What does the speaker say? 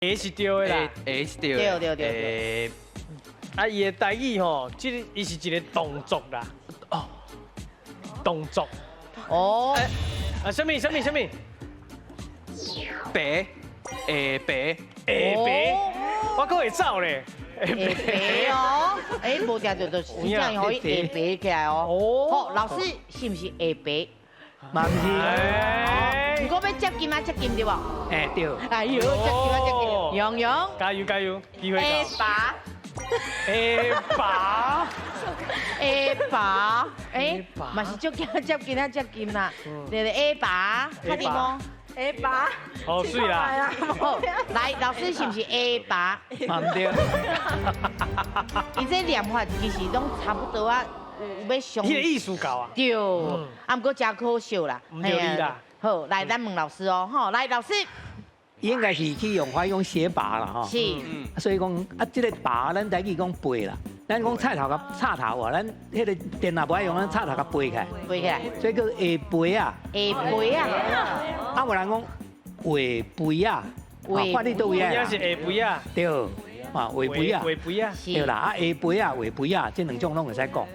下是對的啦。下是對。對對對。啊，伊的台語吼，這個伊是一個動作啦。哦，動作。哦。啊，啥物啥物啥物？白，下白，下白，我閣會走咧。下白哦，哎，無定著就是真正可以下白起來哦。哦。好，老師是毋是下白？嘛毋是。如果欲接近啊，接近對無？哎對。哎喲，接近啊，接近。洋洋。加油加油，機會下巴。下巴。下巴。哎，嘛是足接近啊，接近啦。對對，下巴，確定無？下巴。好水啦。好，來，老師是毋是下巴？嘛毋對。伊這念法其實攏差不多啊，有欲相。彼个意思到啊。對，啊，毋過誠可惜啦。毋對你啦。好，來，咱問老師哦，吼，來，老師。應該是去用法講寫拔啦，吼。是。所以講啊，這个拔，咱台語講背啦，咱講菜頭共插頭啊，咱彼个電腦無愛用，咱插頭共背起來。背起來。所以叫下背啊。下背啊。啊，有人講畫背啊，看你佗位啊。是下背啊。對，啊，畫背啊。畫背啊。對啦，啊下背啊，畫背啊，這兩種攏會使講。